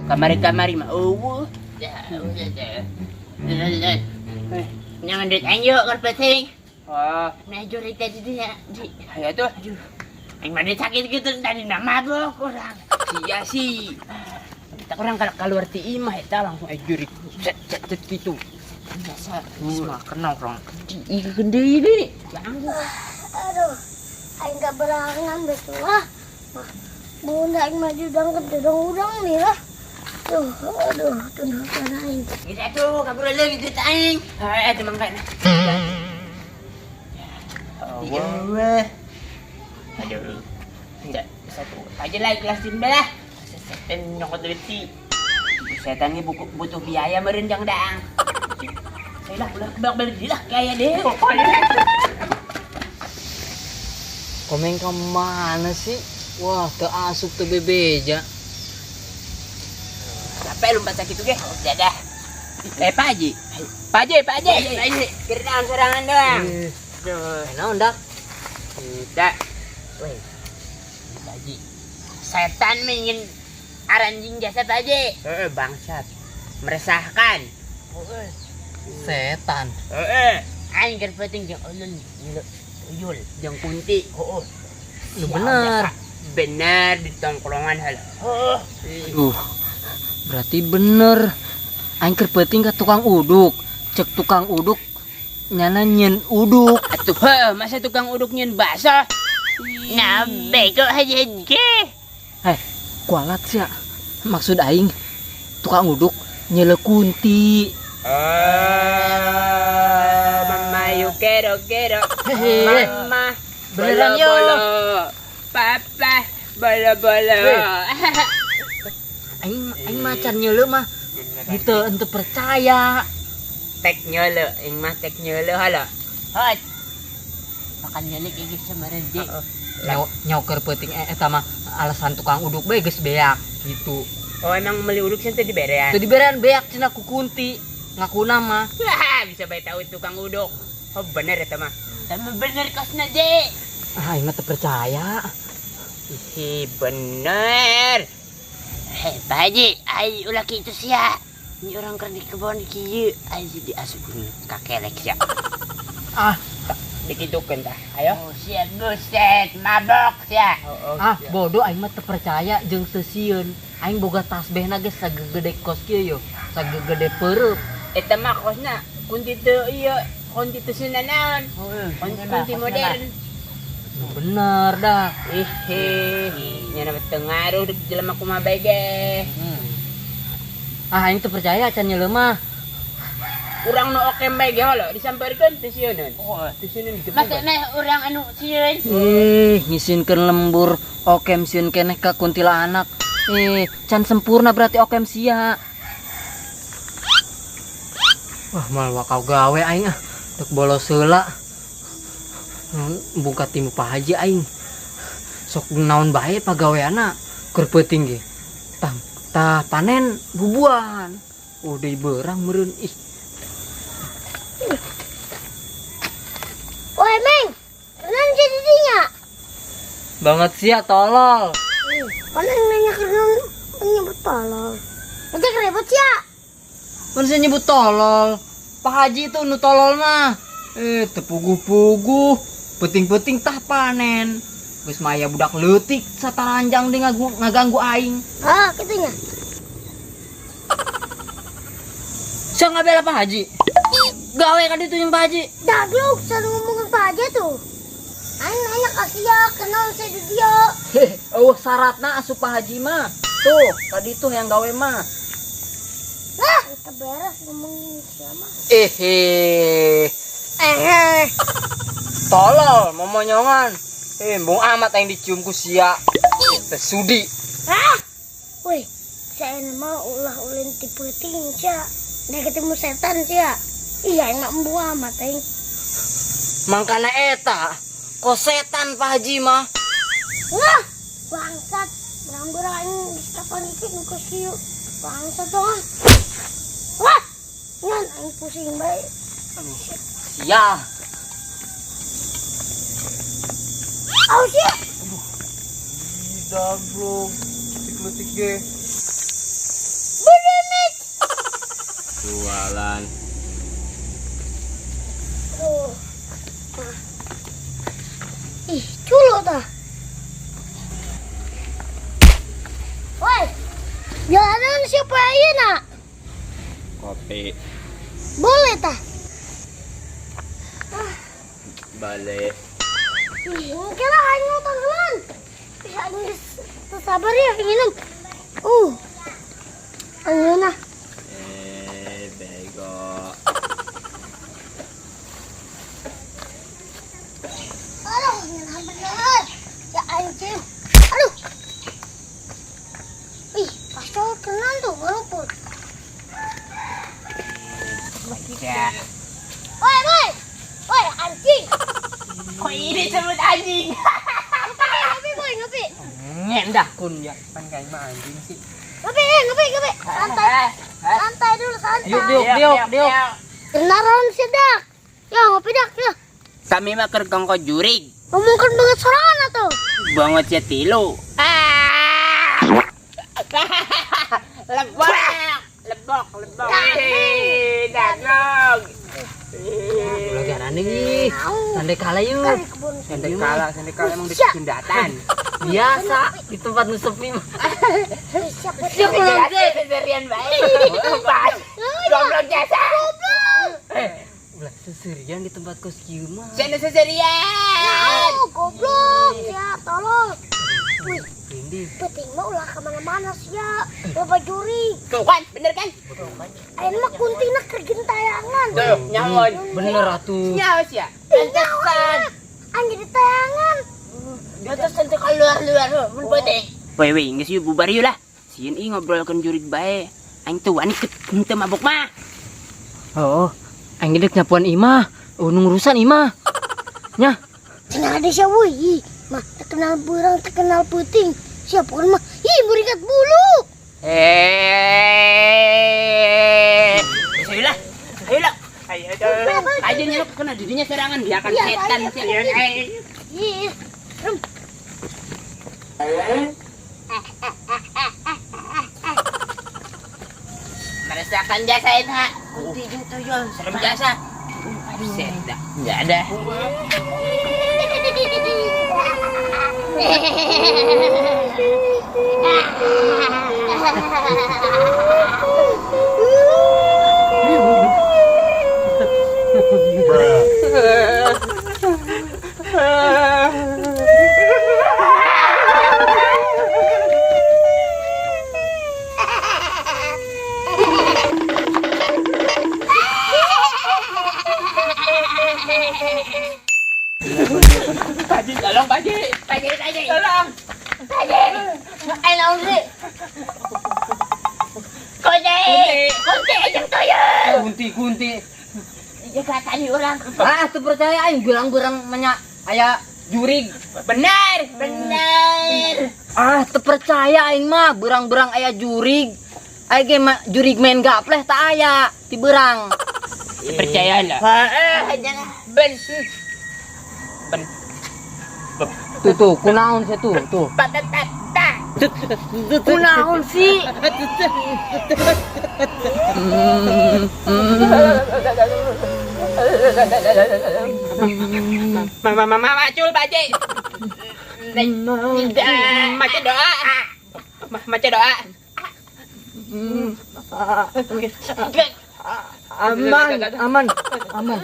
Kamari-kamari mah euweuh. Jangan duit aing yuk keur penting. Oh, Nah, jurik tadi dia. Di. Ayo tuh. Aduh. Aing mah sakit gitu tadi nama mabok urang. Sia sih. Kita kurang kalau keluar ti imah eta langsung jurik. Set set set gitu. Biasa. Mah kena orang. Di gede ini. Ganggu. Aduh, aing gak berangan betul lah. Mah, bunda aing maju dang ke udang nih lah. Tuh, aduh, tuh kan aing. Geus atuh kabur lagi duit aing. Eh, itu mangkana. Allah. Aduh. Enggak, satu aja lah ikhlasin belah. Setan nyokot duit sih. Setan ini butuh biaya meureun jang daang. Saya lah ulah kebak balik lah kayak deh pokoknya. Komeng ke mana sih? Wah, teu asup teu bebeja. Capek lompat sakit ge. Dadah. Eh, Pak Haji. Pak Haji, Pak Haji. Pak Haji. Kira serangan doang. Eh, naon dak? Tidak. Weh. Pak Haji. Setan ingin aranjing jasa Pak Haji. Heeh, bangsat. Meresahkan. Setan. Heeh. Aing keur penting jeung ulun ngilu tuyul. Jeung kunti. Heeh. Lu bener. Bener di tongkrongan hal. Heeh. Duh, berarti bener. Aing keur peuting ka tukang uduk. Cek tukang uduk nyana nyen uduk. Atuh, heuh, masa tukang uduk nyen basah? Nah, bego aja ge. Eh, kualat sih ya. Maksud aing tukang uduk nyele kunti. Oh, mama yuk kero kero. Hehe. Mama Beneran, yo. bolo. Papa bolo bolo. Aing aing macan nyele mah gitu ente percaya. Tek nyele, aing mah tek nyele hala. Hot. Makan nyele kayak gitu sama Rende. Nyaw nyaw keur peuting eta mah alasan tukang uduk bae geus beak gitu. Oh, emang beli uduk sih teu diberean. Teu diberean beak cenah ku kunti. Ngakuna mah. Wah, bisa bae tahu tukang uduk. Oh, bener eta mah. Sama bener kosna je. Ah, aing mah teu percaya. Ih, bener. Hei, Pak Haji, ai ulah kitu sia. Ini orang keur di kebon kieu, ai diasupkeun ka kelek sia. Ah, Dikitukeun tah. Ayo. Oh, sia buset, mabok sia. Oh, oh, ah, bodoh aing mah teu percaya jeung teu sieun. Aing boga tasbehna geus sagegede kos kieu yo, sagegede peureub. Eta mah kosna kunti teu ieu, kunti teu sieun naon. Kunti modern. Nu bener dah. Ih, nya mah teu ngaruh di jelema kumaha bae ge. Ah, aing teu percaya can nyeleu mah. Urang nu oke bae ge halo disampeurkeun teu sieuneun. Teu sieuneun Masa meh urang anu sieun. Ih, ngisinkeun lembur okem sieun keneh ka kuntilanak. Eh, can sempurna berarti okem sia. Wah, mal wakau gawe aing ah. Dek bolos heula. Buka timu Pak Haji aing. Sok naon bae pagaweana keur peuting ge. Tang, tah panen bubuan. Udah berang meureun ih. Woi, Meng. Kenan jadi dinya. Banget sia tolol. Kan yang nanya kenan nyebut tolol. Nanti keribut ya. Mun saya nyebut tolol. Pak Haji itu nu tolol mah. Eh, tepuguh-puguh, peuting-peuting tah panen. Geus maya budak leutik sataranjang deui ngaganggu aing. Ah, gitunya. Sia ngabela Pak Haji. Gawe ka ditu jeung Pak Haji. Dagluk, selalu ngomongin Pak Haji tuh. Aing nanya kasih ya, kenal saya di dia. Heh, eueuh syaratna asup Pak Haji mah. Tuh, tadi tuh yang gawe mah. Nah, kita beres ngomongin siapa. Eh, eh. Tolol, momonyongan. Eh, embung amat yang dicium ku sia. Teu sudi. Hah? Wih, saya mah ulah ulin tipe tingca. Dia ketemu setan sih ya. Iya, enak embu amat aing. Mangkana eta, kok setan Pak Haji mah. Wah, bangsat. Berang-berang aing kapan dikit muka siu. Bangsat dong. Ah. Wah, ngan aing pusing bae. Sia. Awas ya. Daglung, letik-letik ge. Jualan. Aduh. Nah. Ih, culo tah. Woi. Jalanan siapa aja nak? Kopi. Boleh tah? Balik. Ih, mungkin lah aing mau tanggalan. Ih, aing geus teu sabar ya minum. Ayeuna. Eh, bego. Aduh, ngeunah bener. Ya anjing. Aduh. Ih, pasal kenal tuh walaupun. Ya. Woi, woi. Woi, anjing. Kok ini sebut anjing? Ngopi, boy, ngopi. Ngendah kun ya. Pan kayak mah anjing sih. Ngopi, ngopi, ngopi. Santai. Santai dulu, santai. Diuk, diuk, diuk, diuk. Kenalan sih, Dak. Ya, ngopi, Dak, ya. Kami mah keur kongko jurig. Ngomongkan banget sorangan atuh. Banget sia tilu. Ah. Lebok. Lebok, lebok. Eh, daglog. Ulah garane ih. Sandek kalah yuk. Kali kebun. Sandek Sandek kalah emang di kesundatan. Biasa di tempat nu sepi mah. Siapa Siap ulang sih. Seserian bae. Pas. Goblok jasa. Ulah seserian di tempat kos kieu mah. Sana seserian. Oh, goblok. Ya, tolong. Wih, Rindi. penting mah ulah kemana-mana sih ya. Bapak juri. Tuh kan, bener kan? Ayeuna mah kuntina keur gentayangan. Tuh, nyawa. Bener atuh. Nyawa sih ya. Pantesan. Anjir di tayangan. Pantesan teu keluar-luar mun penting. Woi, woi, geus yuk bubar yuk lah. Sieun ih ngobrolkeun jurig bae. Aing tuh wani henteu mabok mah. Oh, aing dek nyapuan imah. Oh, nu ngurusan imah. Nya, Cenah ada siapa woi. Mah terkenal burang, terkenal puting. Siapa kan mah? Ih, berikat bulu. Eh. Ayolah. Ayolah. Ayo aja nyeluk kena dirinya serangan dia akan Iya, setan iya, sih. iya. Ih, serem. Merasakan jasa itu. Kunti jeung tuyul, serem jasa. Buset dah. Enggak ada. Pak Haji, tolong Pak Haji. Pak Haji, Pak Haji. Tolong. Pak Haji. Ayo naon sih? Kunti. Kunti jeung tuyul. kunti kunti. Ya kata orang. Ah, teu percaya aing gerang-gerang menya aya jurig. Benar, benar. Ah, teu percaya aing mah berang-berang aya jurig. Aing ge mah jurig main gapleh tak aya ti berang. Percaya lah. Heeh, jangan. Ben. Ben. Tuh tuh, kunaon sih tuh, tuh. Pat tat tat. Kunaon sih? Mama mama macul Pak Haji. Maca doa. Maca doa. Aman, aman, aman.